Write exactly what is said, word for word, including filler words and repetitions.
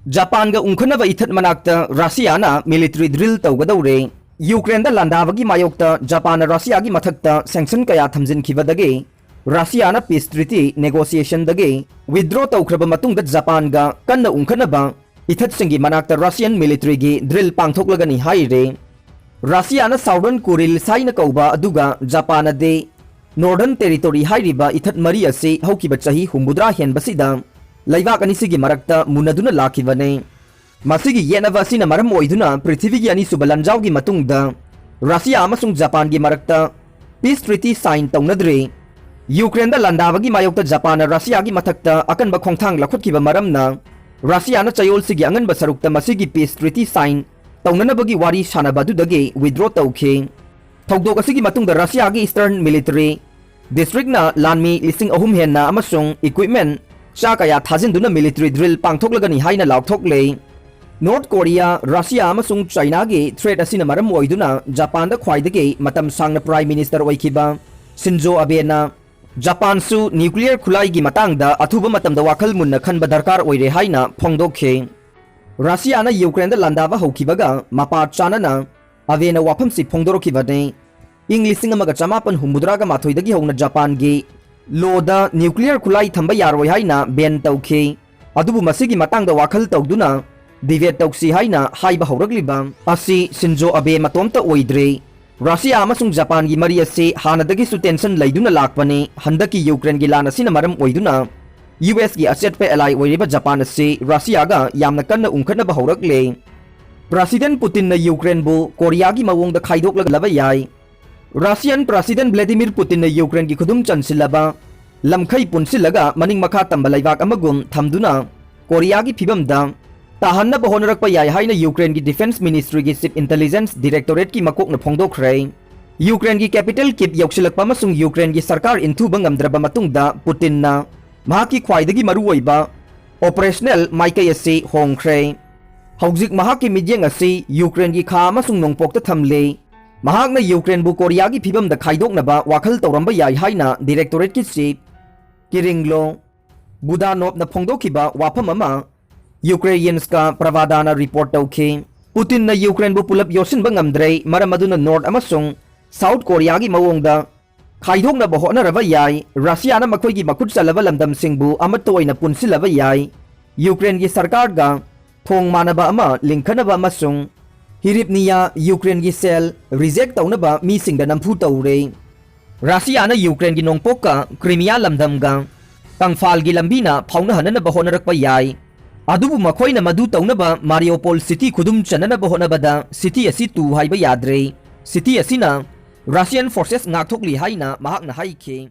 ꯖꯄꯥꯟꯒ ꯎꯪꯈꯠꯅꯕ ꯏꯊꯠ ꯃꯅꯥꯛꯇ ꯔꯁꯤꯌꯥꯅ military drill ꯇꯧꯒꯗꯧꯔꯦ꯫ ꯌꯨꯀ꯭ꯔꯦꯟꯗ ꯂꯥꯟꯗꯥꯕꯒꯤ ꯃꯥꯌꯣꯛꯇ ꯖꯄꯥꯟꯅ ꯔꯁꯤꯌꯥꯒꯤ ꯃꯊꯛꯇ sanction ꯀꯌꯥ ꯊꯝꯖꯤꯟꯈꯤꯕꯗꯒꯤ ꯔꯁꯤꯌꯥꯅ peace treaty negotiationꯗꯒꯤ withdraw ꯇꯧꯈ꯭ꯔꯕ ꯃꯇꯨꯡꯗ ꯖꯄꯥꯟꯒ ꯀꯟꯅ ꯎꯪꯈꯠꯅꯕ ꯏꯊꯠꯁꯤꯡꯒꯤ ꯃꯅꯥꯛꯇ Russian militaryꯒꯤ drill ꯄꯥꯡꯊꯣꯛꯂꯒꯅꯤ ꯍꯥꯏꯔꯦ꯫ ꯔꯁꯤꯌꯥꯅ Southern Kurils ꯍꯥꯏꯅ ꯀꯧꯕ ꯑꯗꯨꯒ ꯖꯄꯥꯟꯅꯗꯤ Northern Territory ꯍꯥꯏꯔꯤꯕ ꯏꯊꯠ ꯃꯔꯤ ꯑꯁꯤ ꯍꯧꯈꯤꯕ ꯆꯍꯤ ꯍꯨꯝꯐꯨꯇꯔꯥ ꯍꯦꯟꯕꯁꯤꯗ ꯂꯩꯕꯥꯛ ꯑꯅꯤꯁꯤꯒꯤ ꯃꯔꯛꯇ ꯃꯨꯟꯅꯗꯨꯅ ꯂꯥꯛꯈꯤꯕꯅꯤ꯫ ꯃꯁꯤꯒꯤ ꯌꯦꯠꯅꯕ ꯑꯁꯤꯅ ꯃꯔꯝ ꯑꯣꯏꯗꯨꯅ ꯄ꯭ꯔꯤꯊꯤꯕꯤꯒꯤ ꯑꯅꯤꯁꯨꯕ ꯂꯥꯟꯖꯥꯎꯒꯤ ꯃꯇꯨꯡꯗ ꯔꯁꯤꯌꯥ ꯑꯃꯁꯨꯡ ꯖꯄꯥꯟꯒꯤ ꯃꯔꯛꯇ peace treaty sign ꯇꯧꯅꯗ꯭ꯔꯤ꯫ ꯌꯨꯀ꯭ꯔꯦꯟꯗ ꯂꯥꯟꯗꯥꯕꯒꯤ ꯃꯥꯌꯣꯛꯇ ꯖꯄꯥꯟꯅ ꯔꯁꯤꯌꯥꯒꯤ ꯃꯊꯛꯇ ꯑꯀꯟꯕ ꯈꯣꯡꯊꯥꯡ ꯂꯧꯈꯠꯈꯤꯕ ꯃꯔꯝꯅ ꯔꯁꯤꯌꯥꯅ ꯆꯌꯣꯜꯁꯤꯒꯤ ꯑꯉꯟꯕ ꯁꯔꯨꯛꯇ ꯃꯁꯤꯒꯤ peace treaty sign ꯇꯧꯅꯅꯕꯒꯤ ꯋꯥꯔꯤ ꯁꯥꯅꯕ ꯑꯗꯨꯗꯒꯤ withdraw ꯇꯧꯈꯤ꯫ ꯊꯧꯗꯣꯛ ꯑꯁꯤꯒꯤ ꯃꯇꯨꯡꯗ ꯔꯁꯤꯌꯥꯒꯤ Eastern Military Districtꯅ ꯂꯥꯟꯃꯤ ꯂꯤꯁꯤꯡ ꯑꯍꯨꯝ ꯍꯦꯟꯅ ꯑꯃꯁꯨꯡ equipment ꯆꯥ ꯀꯌꯥ ꯊꯥꯖꯤꯟꯗꯨꯅ military drill ꯄꯥꯡꯊꯣꯛꯂꯒꯅꯤ ꯍꯥꯏꯅ ꯂꯥꯎꯊꯣꯛꯂꯦ꯫ North Korea, ꯔꯁꯤꯌꯥ ꯑꯃꯁꯨꯡ ꯆꯥꯏꯅꯥꯒꯤ threat ꯑꯁꯤꯅ ꯃꯔꯝ ꯑꯣꯏꯗꯨꯅ ꯖꯄꯥꯟꯗ ꯈ꯭ꯋꯥꯏꯗꯒꯤ ꯃꯇꯝ ꯁꯥꯡꯅ Prime Minister ꯑꯣꯏꯈꯤꯕ ꯁꯤꯟꯖꯣ ꯑꯕꯦꯅ ꯖꯄꯥꯟꯁꯨ nuclear ꯈꯨꯠꯂꯥꯏꯒꯤ ꯃꯇꯥꯡꯗ ꯑꯊꯨꯕ ꯃꯇꯝꯗ ꯋꯥꯈꯜ ꯃꯨꯟꯅ ꯈꯟꯕ ꯗꯔꯀꯥꯔ ꯑꯣꯏꯔꯦ ꯍꯥꯏꯅ ꯐꯣꯡꯗꯣꯛꯈꯤ꯫ ꯔꯁꯤꯌꯥꯅ ꯌꯨꯀ꯭ꯔꯦꯟꯗ ꯂꯥꯟꯗꯥꯕ ꯍꯧꯈꯤꯕꯒ ꯃꯄꯥ ꯆꯥꯅꯅ ꯑꯕꯦꯅ ꯋꯥꯐꯝꯁꯤ ꯐꯣꯡꯗꯣꯔꯛꯈꯤꯕꯅꯤ꯫ ꯏꯪ ꯂꯤꯁꯤꯡ ꯑꯃꯒ ꯆꯃꯥꯄꯟ ꯍꯨꯝꯐꯨꯇꯔꯥꯒ ꯃꯥꯊꯣꯏꯗꯒꯤ ꯍꯧꯅ ꯖꯄꯥꯟꯒꯤ lawꯗ nuclear ꯈꯨꯠꯂꯥꯏ ꯊꯝꯕ ꯌꯥꯔꯣꯏ ꯍꯥꯏꯅ ban ꯇꯧꯈꯤ꯫ ꯑꯗꯨꯕꯨ ꯃꯁꯤꯒꯤ ꯃꯇꯥꯡꯗ ꯋꯥꯈꯜ ꯇꯧꯗꯨꯅ debate ꯇꯧꯁꯤ ꯍꯥꯏꯅ ꯍꯥꯏꯕ ꯍꯧꯔꯛꯂꯤꯕ ꯑꯁꯤ ꯁꯤꯟꯖꯣ ꯑꯕꯦ ꯃꯇꯣꯝꯇ ꯑꯣꯏꯗ꯭ꯔꯦ꯫ ꯔꯁꯤꯌꯥ ꯑꯃꯁꯨꯡ ꯖꯄꯥꯟꯒꯤ ꯃꯔꯤ ꯑꯁꯤ ꯍꯥꯟꯅꯗꯒꯤꯁꯨ tension ꯂꯩꯗꯨꯅ ꯂꯥꯛꯄꯅꯤ꯫ ꯍꯟꯗꯛꯀꯤ ꯌꯨꯀ꯭ꯔꯦꯟꯒꯤ ꯂꯥꯟ ꯑꯁꯤꯅ ꯃꯔꯝ ꯑꯣꯏꯗꯨꯅ ꯌꯨ ꯑꯦꯁꯀꯤ ꯑꯆꯦꯠꯄ ally ꯑꯣꯏꯔꯤꯕ ꯖꯄꯥꯟ ꯑꯁꯤ ꯔꯁꯤꯌꯥꯒ ꯌꯥꯝꯅ ꯀꯟꯅ ꯎꯪꯈꯠꯅꯕ ꯍꯧꯔꯛꯂꯦ꯫ ꯄ꯭ꯔꯁꯤꯗꯦꯟ ꯄꯨꯇꯤꯟꯅ ꯌꯨꯀ꯭ꯔꯦꯟꯕꯨ ꯀꯣꯔꯤꯌꯥꯒꯤ ꯃꯑꯣꯡꯗ ꯈꯥꯏꯗꯣꯛꯂꯒ ꯂꯕ ꯌꯥꯏ꯫ ꯔꯁꯤꯌꯥꯟ ꯄ꯭ꯔꯁꯤꯗꯦꯟ ꯚ꯭ꯂꯦꯗꯤꯃꯤꯔ ꯄꯨꯇꯤꯟꯅ ꯌꯨꯀ꯭ꯔꯦꯟꯒꯤ ꯈꯨꯗꯨꯝ ꯆꯟꯁꯤꯜꯂꯕ ꯂꯝꯈꯩ ꯄꯨꯟꯁꯤꯜꯂꯒ ꯃꯅꯤꯡ ꯃꯈꯥ ꯇꯝꯕ ꯂꯩꯕꯥꯛ ꯑꯃꯒꯨꯝ ꯊꯝꯗꯨꯅ ꯀꯣꯔꯤꯌꯥꯒꯤ ꯐꯤꯕꯝꯗ ꯇꯥꯍꯟꯅꯕ ꯍꯣꯠꯅꯔꯛꯄ ꯌꯥꯏ ꯍꯥꯏꯅ ꯌꯨꯀ꯭ꯔꯦꯟꯒꯤ Defence Ministryꯒꯤ Chief Intelligence Directorateꯀꯤ ꯃꯀꯣꯛꯅ ꯐꯣꯡꯗꯣꯛꯈ꯭ꯔꯦ꯫ ꯌꯨꯀ꯭ꯔꯦꯟꯒꯤ capital Kyiv ꯌꯧꯁꯤꯜꯂꯛꯄ ꯑꯃꯁꯨꯡ ꯌꯨꯀ꯭ꯔꯦꯟꯒꯤ ꯁꯔꯀꯥꯔ ꯏꯟꯊꯨꯕ ꯉꯝꯗ꯭ꯔꯕ ꯃꯇꯨꯡꯗ ꯄꯨꯇꯤꯟꯅ ꯃꯍꯥꯛꯀꯤ ꯈ꯭ꯋꯥꯏꯗꯒꯤ ꯃꯔꯨꯑꯣꯏꯕ operational ꯃꯥꯏꯀꯩ ꯑꯁꯤ ꯍꯣꯡꯈ꯭ꯔꯦ꯫ ꯍꯧꯖꯤꯛ ꯃꯍꯥꯛꯀꯤ ꯃꯤꯠꯌꯦꯡ ꯑꯁꯤ ꯌꯨꯀ꯭ꯔꯦꯟꯒꯤ ꯈꯥ ꯑꯃꯁꯨꯡ ꯅꯣꯡꯄꯣꯛꯇ ꯊꯝꯂꯦ꯫ ꯃꯍꯥꯛꯅ ꯌꯨꯀ꯭ꯔꯦꯟꯕꯨ ꯀꯣꯔꯤꯌꯥꯒꯤ ꯐꯤꯕꯝꯗ ꯈꯥꯏꯗꯣꯛꯅꯕ ꯋꯥꯈꯜ ꯇꯧꯔꯝꯕ ꯌꯥꯏ ꯍꯥꯏꯅ Directorateꯀꯤ Chief ꯀꯤꯔꯤꯡꯂꯣ ꯕꯨꯗꯥꯅꯣꯞꯅ ꯐꯣꯡꯗꯣꯛꯈꯤꯕ ꯋꯥꯐꯝ ꯑꯃ Ukrainianska Pravda ꯅ report ꯇꯧꯈꯤ꯫ ꯄꯨꯇꯤꯟꯅ ꯌꯨꯀ꯭ꯔꯦꯟꯕꯨ ꯄꯨꯂꯞ ꯌꯣꯠꯁꯤꯟꯕ ꯉꯝꯗ꯭ꯔꯦ, ꯃꯔꯝ ꯑꯗꯨꯅ North ꯑꯃꯁꯨꯡ South Korea ꯒꯤ ꯃꯑꯣꯡꯗ ꯈꯥꯏꯗꯣꯛꯅꯕ ꯍꯣꯠꯅꯔꯕ ꯌꯥꯏ꯫ ꯔꯁꯤꯌꯥꯅ ꯃꯈꯣꯏꯒꯤ ꯃꯈꯨꯠ ꯆꯜꯂꯕ ꯂꯝꯗꯝꯁꯤꯡꯕꯨ ꯑꯃꯠꯇ ꯑꯣꯏꯅ ꯄꯨꯟꯁꯤꯜꯂꯕ ꯌꯥꯏ꯫ ꯌꯨꯀ꯭ꯔꯦꯟꯒꯤ ꯁꯔꯀꯥꯔꯒ ꯊꯣꯡ ꯃꯥꯟꯅꯕ ꯑꯃ ꯂꯤꯡꯈꯠꯅꯕ ꯑꯃꯁꯨꯡ ꯍꯤꯔꯤꯞꯅꯤꯌꯥ ꯌꯨꯀ꯭ꯔꯦꯟꯒꯤ ꯁꯦꯜ reject ꯇꯧꯅꯕ ꯃꯤꯁꯤꯡꯗ ꯅꯝꯐꯨ ꯇꯧꯔꯦ꯫ ꯔꯁꯤꯌꯥꯅ ꯌꯨꯀ꯭ꯔꯦꯟꯒꯤ ꯅꯣꯡꯄꯣꯛꯀ ꯀ꯭ꯔꯤꯃꯤꯌꯥ ꯂꯝꯗꯝꯒ ꯇꯪꯐꯥꯜꯒꯤ ꯂꯝꯕꯤꯅ ꯐꯥꯎꯅꯍꯟꯅꯅꯕ ꯍꯣꯠꯅꯔꯛꯄ ꯌꯥꯏ꯫ ꯑꯗꯨꯕꯨ ꯃꯈꯣꯏꯅ ꯃꯗꯨ ꯇꯧꯅꯕ ꯃꯥꯔꯤꯌꯣꯄꯣꯜ city ꯈꯨꯗꯨꯝ ꯆꯟꯅꯅꯕ ꯍꯣꯠꯅꯕꯗ city ꯑꯁꯤ ꯇꯨ ꯍꯥꯏꯕ ꯌꯥꯗ꯭ꯔꯦ꯫ City ꯑꯁꯤꯅ Russian forces ꯉꯥꯛꯊꯣꯛꯂꯤ ꯍꯥꯏꯅ ꯃꯍꯥꯛꯅ ꯍꯥꯏꯈꯤ꯫